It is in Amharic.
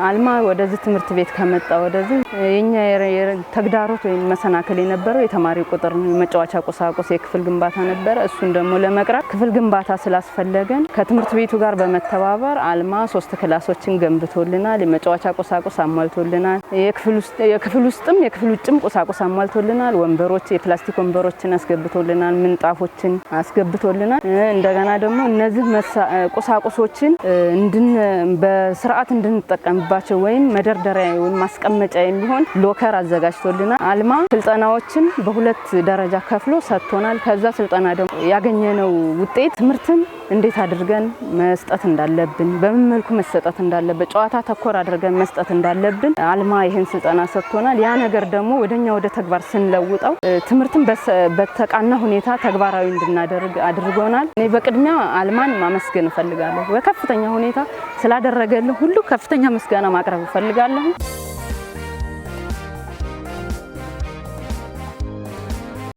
አልማ ወደዚህ ትምህርት ቤት ከመጣ ወደዚህ የኛ ተግዳሮት ወይም መሰናክል የነበረው የተማሪ ቁጥር ነው። የመጫወቻ ቁሳቁስ፣ የክፍል ግንባታ ነበረ። እሱን ደግሞ ለመቅረፍ ክፍል ግንባታ ስላስፈለገን ከትምህርት ቤቱ ጋር በመተባበር አልማ 3 ክላሶችን ገንብቶልናል። የመጫወቻ ቁሳቁስ አሟልቶልናል። የክፍል ውስጥም የክፍል ውጭም ቁሳቁስ አሟልቶልናል። ወንበሮች፣ የፕላስቲክ ወንበሮችን አስገብቶልናል። ምንጣፎችን አስገብቶልናል። እንደገና ደግሞ እነዚህ ቁሳቁሶችን በስርዓት እንድንጠቀምባቸው ወይም መደርደሪያ ወይም ማስቀመጫ የሚሆን locker አዘጋጅቶልናል። አልማ ስልጠናዎችን በ2 ደረጃ ከፍሎ ሰጥቶናል። ከዛ ስልጠና ደግሞ ያገኘነው ውጤት ትምህርትን እንዴት አድርገን መስጠት እንዳለብን፣ በምን መልኩ መሰጠት እንዳለበት፣ ጨዋታ ተኮር አድርገን መስጠት እንዳለብን አልማ ይህን ስልጠና ሰጥቶናል። ያ ነገር ደግሞ ወደኛ ወደ ተግባር ስንለውጠው ትምህርትን በተቃና ሁኔታ ተግባራዊ እንድናደርግ አድርጎናል። እኔ በቅድሚያ አልማን ማመስገን እፈልጋለሁ። በከፍተኛ ሁኔታ ስላደረገልን ሁሉ ከፍተኛ ምስጋና ማቅረብ እፈልጋለሁ።